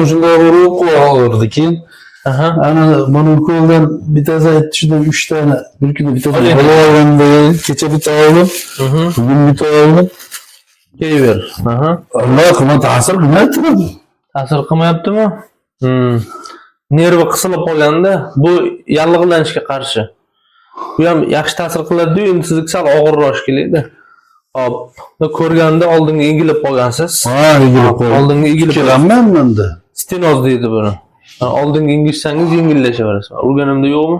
Shunday urib og'irdi. Keyin ana mana ukoldan bittasi aytdi, shundan 3 tane bir kunda bittadan Oling. olib oldim degan. Kecha bitta oldim, bugun bitta oldim. Kelaver. Aha. Alloh qilma, ta'sir qilmayapti. Ta'sir qilmayaptimi? Nervi qisilib qolganda bu yallig'lanishga qarshi. Bu ham yaxshi ta'sir qiladi-yu, endi sizniki sal og'irroq shekilli. Hop, buni ko'rganda oldinga egilib qolgansiz. Ha, egilib qoldim. Oldinga egilib Kelaman menda. Stenoz deydi buni. Ha, oldinga engishsangiz yengillashaverasiz. Urganimda yo'qmi?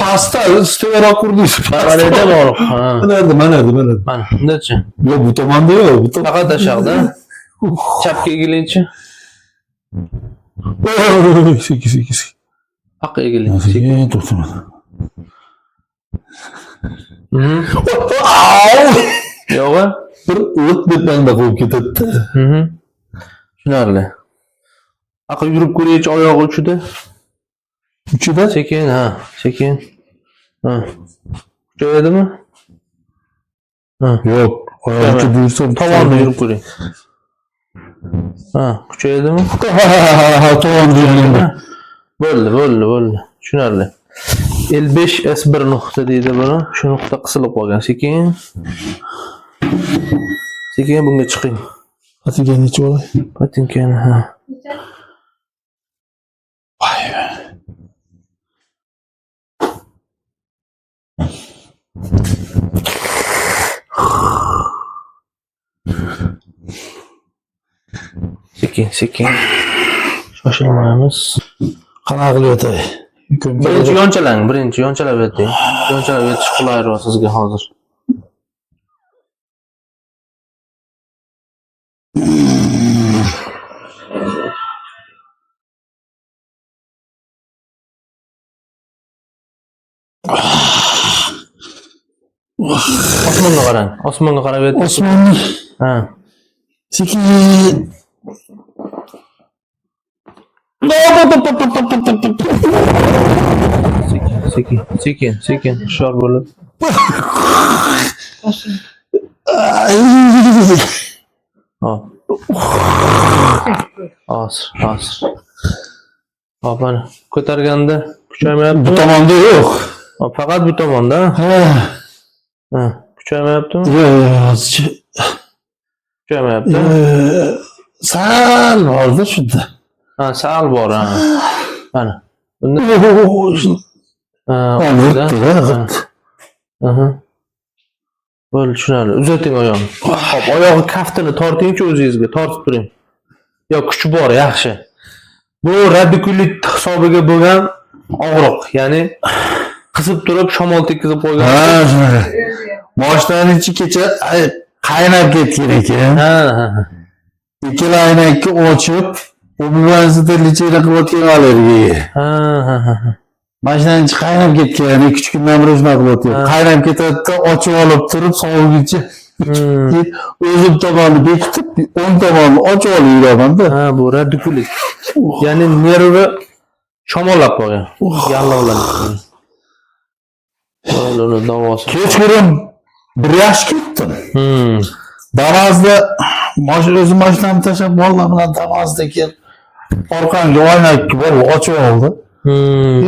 Pastda tevaroq urdingiz. Mana yerda og'riq. Ha. Mana mana mana. Mana, bundachi. Yo'q, bu tomonda yo'q, bu tomonda. Faqat aşağıda. Chapga egilingchi. Sekin, sekin, sekin. Paqqa egiling. Sekin. Sekin to'xtamadi. Yo'g'i? Bir iliq deb menda qo'yib ketadi. Tushunarli. Aql yurib ko'raychi oyog'i uchida. Uchida? Sekin, ha, sekin. Ha. Kuchayadimi? Ha. Yo'q, oyog'i uchida yursam Tovonni yurib ko'ring. Ha, kuchayadimi? Tovonni yurganda. Bo'ldi, bo'ldi, bo'ldi. Tushunarli. L5 S1 nuqta deydi buni. Shu nuqta qisilib qolgan. Sekin. Sekin bunga chiqing. Patinkani necha olay? Patinkani, ha. Sekin, sekin. Shoshilmaymiz. Qanaqa qilib yotay? Birinchi yonchalang, birinchi yonchalab yoting. Yonchalab yotish qulayroq sizga hozir. Osmonga qarang. Osmonga qarab yoting. Osmonni Ha. sekin. Sekin, sekin, sekin, sekin, hushyor bo'lib. Hop. Hozir, hozir. Hop, mana ko'targanda kuchaymayaptimi? Bu tomonda yo'q. Hop, faqat bu tomonda. Ha. Ha, kuchaymayaptimi? Yo'q, yo'q, hozircha. Kuchaymayapti. Sal borda shunda. Ha, sal bor, ha. Mana. Bunda ha, G'irtdi, ha. Aha. Bo'ldi, tushunarli. Uzating oyog'ini. Hop, oyog'i kaftini tortingchi o'zingizga, tortib turing. Yo, kuch bor, yaxshi. Bu radikulit hisobiga bo'lgan og'riq, ya'ni qisib turib shamol tekkizib qo'ygan. Ha, shunaqa. Moshinani ichi kecha qaynab ketgan ekan. Ha, ha, ha. Ikkala aynakni ochib, umuman lechение qilayotgan allergiya. Ha, ha, ha. Mashinani ichi qaynab ketgan, 2-3 kundan beri shunaqa qilyapti. Qaynab ketadi-da, ochib olib turib, sovuqgacha o'zim tomonni bekitib, o'ng tomonni ochib olib yuraman-da. Ha, bu radikulit. Ya'ni nervi shamollab qolgan. Yallig'lanib. Bo'ldi, uni davosi. Kechqurun bir yaxshi ketdim. Damazda o'zim mashinamni tashlab, bolalar bilan Damazda kelib, orqamga oynakni borib ochib oldi.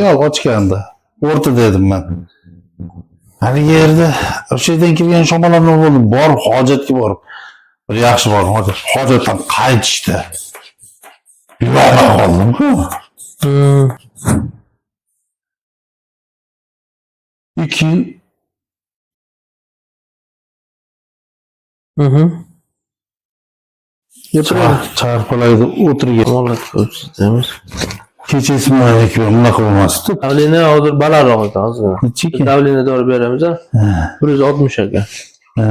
Yo'q, ochganda. O'rtada edim men. Haligi yerda o'sha yerdan kelgan shamol nima bo'ldim? Borib hojatga borib. Bir yaxshi bordim, hojat. Hojatdan qaytishdi. Yurolmay qoldim-ku. 2 Charxpalayda o'tirgan. Holat ko'rsatamiz. Kechasi bunaqa bo'lmasdi. Davlina hozir balandroq ekan hozir. Necha ekan? Davlina dori beramiz a. 160 ekan. Ha.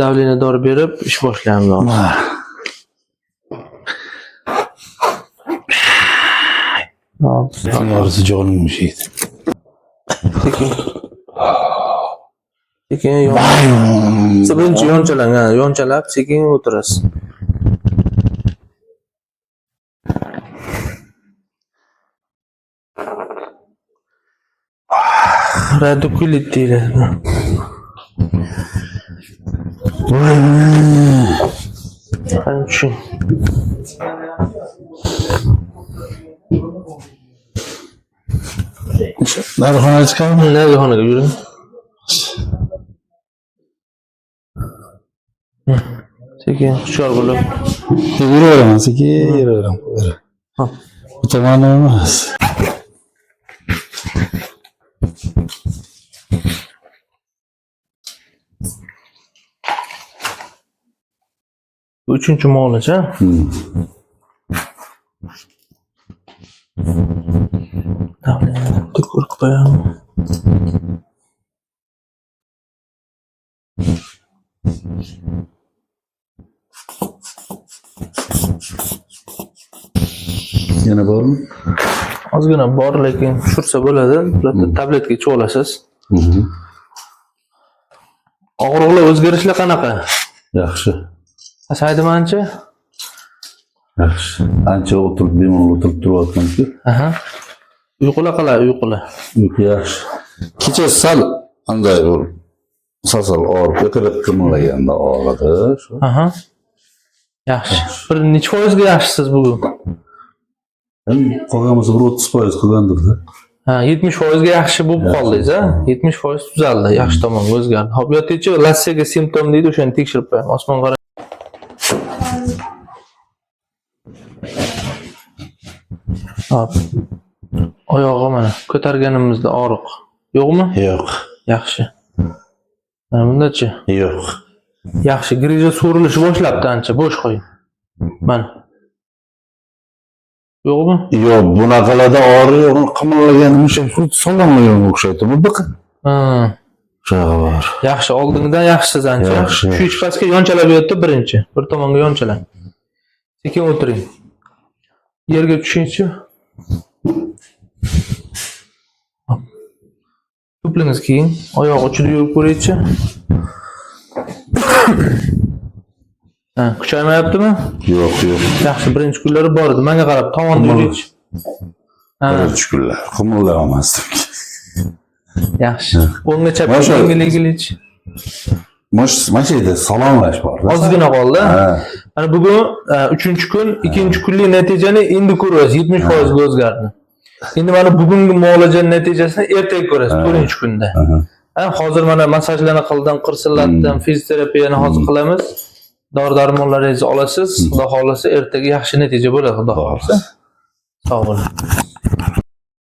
Davlina dori berib ish boshlaymiz hozir. Ha. Hop. Yorisi jonim edi. Sekin. Sekin yon. Birinchi yonchalang, ha, yonchalab sekin o'tirasiz. Radikulit deyiladi. Qani tushing. Narixonaga chiqaymi? Narigi xonaga yuring. Sekin hushyor bo'lib. Yuraveraman, sekin yuraveraman. Hop. Bu tomoni emas. Bu uchinchi muolaja. Davlatni ko'rib qo'yaman. Yana bormi? Ozgina bor, lekin tushirsa bo'ladi. Albatta tabletka ichib olasiz. Og'riqlar, o'zgarishlar qanaqa? Yaxshi. Pasaydimi ancha? Yaxshi. Ancha o'tirib, bemalol o'tirib turyapman-ku. Aha. Uyqular qalay, uyqular? Uyqu yaxshi. Kecha sal anday bo'lib, sal og'rib, yiqilib qimirlaganda og'ridi. Shu. Aha. Yaxshi. Bir necha foizga yaxshisiz bugun? Endi qolgan bo'lsa bir 30% qilgandir-da. Ha, 70% ga yaxshi bo'lib qoldingiz, a? 70% tuzaldi, yaxshi tomonga o'zgardi. Hop, yotingchi, Lassega simptom deydi, o'shani tekshirib qo'yam. Osmon qarang. Hop. Oyog'i mana ko'targanimizda og'riq. Yo'qmi? Yo'q. Yaxshi. Mana bundachi? Yo'q. Yaxshi, grija so'rilishi boshlabdi ancha, bo'sh qo'ying. Mana. Yo'qmi? Yo'q, bunaqalarda og'riq yo'q. Qimirlaganim o'sha xuddi solonlaganga o'xshaydi. Bu biq. Ha. Shunaqa bor. Yaxshi, oldingidan yaxshisiz ancha. Yaxshi. Shu pastga yonchalab yotdi birinchi. Bir tomonga yonchalang. Sekin o'tiring. Yerga tushingchi. Hop. Tuplingiz keyin oyoq uchida yurib ko'ringchi. Ha, kuchaymayaptimi? Yo'q, yo'q. Yaxshi, birinchi kunlari bor edi. Menga qarab tomonda yuringchi. Ha, Birinchi kunlar qimirlay olmasdim. yaxshi. O'ngga chapga Masha- yengil egilchi. Mana shu yerda salomlash bor. Ozgina qoldi. Ha. Mana bugun 3-kun, ikkinchi kunlik natijani endi ko'ryapsiz, 70% ga o'zgardi. Endi mana bugungi muolaja natijasini ertaga ko'rasiz, 4-kunda. Aha. Ha, hozir mana massajlarni qildim, qirsillatdim, fizioterapiyani hozir qilamiz. Dori-darmonlaringizni olasiz, Xudo xohlasa ertaga yaxshi natija bo'ladi, Xudo xohlasa. Sog' bo'ling.